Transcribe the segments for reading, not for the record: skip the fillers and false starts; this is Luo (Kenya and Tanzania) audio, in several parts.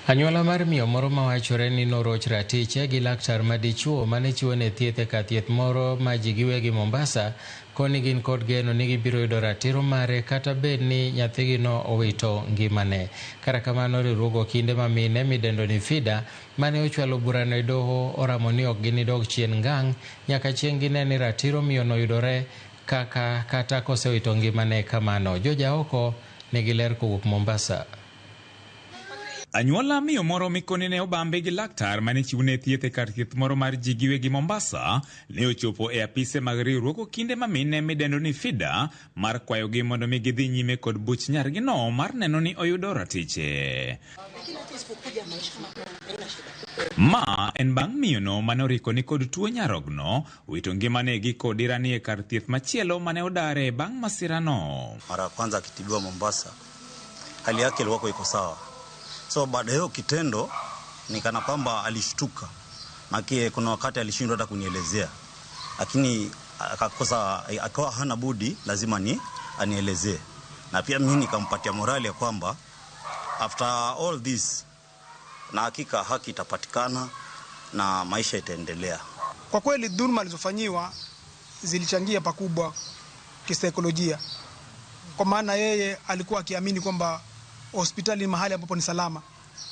Anyuola mar miyo moro mawachore ni noroch ratiche gi laktar madichuo mane chiwone thieth e kar thieth moro ma ji giwegi Mombasa koni gin kod geno ni gibiro yudo ratiro mare kata bed ni nyathigino owito ngimane. Kata kamano riwruog okinde ma mine midendo ni FIDA mane ochwalo burano e doho oramo ni ok ginidog chien ngang' nyaka chieng' gine ni ratiro miyono yudore kaka kata kosewito ngimane kamano. George Aoko nigi ler kowuok Mombasa. Anyuola miyo moro mikoni ne obambe gi laktar mane chiwone thieth e kar thieth moro mar ji giwegi Mombasa ne ochopo e apise mag riwruog okinde ma mine midendo ni FIDA mar kwayogi mondo mi gidhi nyime kod buch nyargino mar neno ni oyudo ratiche. Ma en bang' miyono mane oriko ni kod tuo nyarogno wito ngimane gi kodira ni e kar thieth machielo mane odare bang' masirano. Mara ya kwanza akitibiwa Mombasa, hali yake ilikuwa iko sawa. So baada ya hiyo kitendo ni kana kwamba alishtuka, maana kuna wakati alishindwa hata kunielezea, lakini akakosa, akawa hana budi, lazima ni anielezee, na pia mimi nikampatia morali ya kwamba after all this, na hakika haki itapatikana na maisha itaendelea. Kwa kweli dhulma alizofanyiwa zilichangia pakubwa kisaikolojia, kwa maana yeye alikuwa akiamini kwamba hospitali ni mahali ambapo ni salama.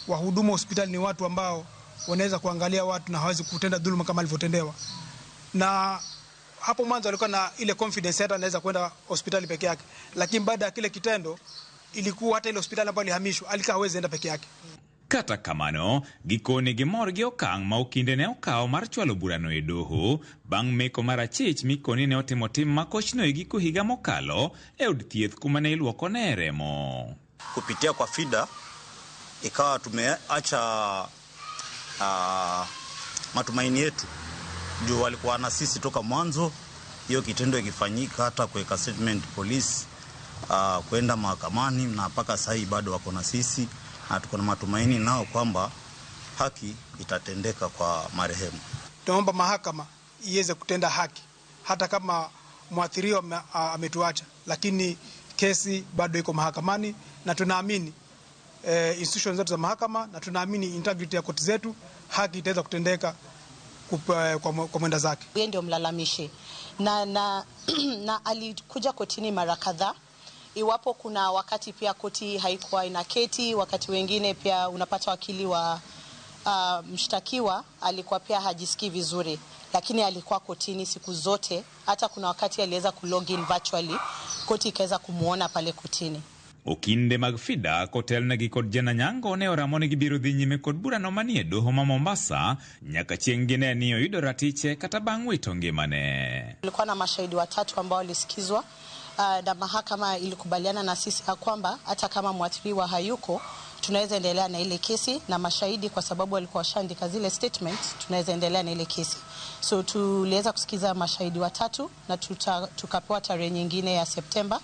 Wahudumu wa hospitali ni watu ambao wanaweza kuangalia watu na hawezi kutenda dhuluma kama alivyotendewa. Na hapo mwanzo alikuwa na ile confidence hata anaweza kwenda hospitali peke yake, lakini baada ya kile kitendo ilikuwa hata ile hospitali ambayo alihamishwa alikuwa hawezi enda peke yake. Kata kamano, gikone gimor gi okang' ma okinde ne okawo mar chwalo burano e doho bang' meko mar achich mikoni ne otimo tim makochno e giko higa mokalo e od thieth kuma ne iluokone remo. Kupitia kwa FIDA ikawa tumeacha matumaini yetu juu walikuwa na sisi toka mwanzo, hiyo kitendo ikifanyika, hata kuweka statement polisi, kwenda mahakamani na mpaka sasa hivi bado wako na sisi, na tuko na matumaini nao kwamba haki itatendeka kwa marehemu. Tunaomba mahakama iweze kutenda haki hata kama mwathiriwa ametuacha, lakini kesi bado iko mahakamani na tunaamini institutions zetu za mahakama na tunaamini integrity ya koti zetu, haki itaweza kutendeka kwa mwenda zake. Yeye ndio mlalamishi na alikuja kotini mara kadhaa. Iwapo kuna wakati pia koti haikuwa inaketi, wakati wengine pia unapata wakili wa mshtakiwa alikuwa pia hajisikii vizuri, lakini alikuwa kotini siku zote. Hata kuna wakati aliweza kulogin virtually, koti ikaweza kumuona pale kotini. Okinde mag FIDA kotelnegi kod Jane Anyango ne oramo ni gibiro dhi nyime kod burano manie doho ma Mombasa nyaka chieng' gine ni oyudo ratiche kata bang' wito ngimane. Kulikuwa na mashahidi watatu ambao walisikizwa, na mahakama ilikubaliana na sisi ya kwamba hata kama mwathiriwa hayuko tunaweza endelea na ile kesi, na mashahidi kwa sababu walikuwa washaandika zile statement, tunaweza endelea na ile kesi. So tuliweza kusikiza mashahidi watatu na tukapewa tarehe nyingine ya Septemba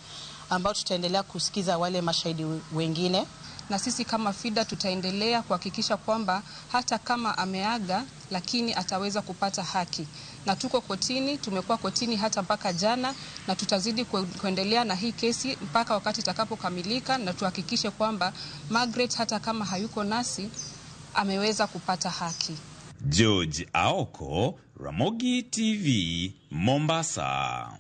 ambao tutaendelea kusikiza wale mashahidi wengine. Na sisi kama FIDA tutaendelea kuhakikisha kwamba hata kama ameaga lakini ataweza kupata haki. Na tuko kotini, tumekuwa kotini hata mpaka jana, na tutazidi kuendelea na hii kesi mpaka wakati itakapokamilika, na tuhakikishe kwamba Margaret hata kama hayuko nasi ameweza kupata haki. George Aoko, Ramogi TV, Mombasa.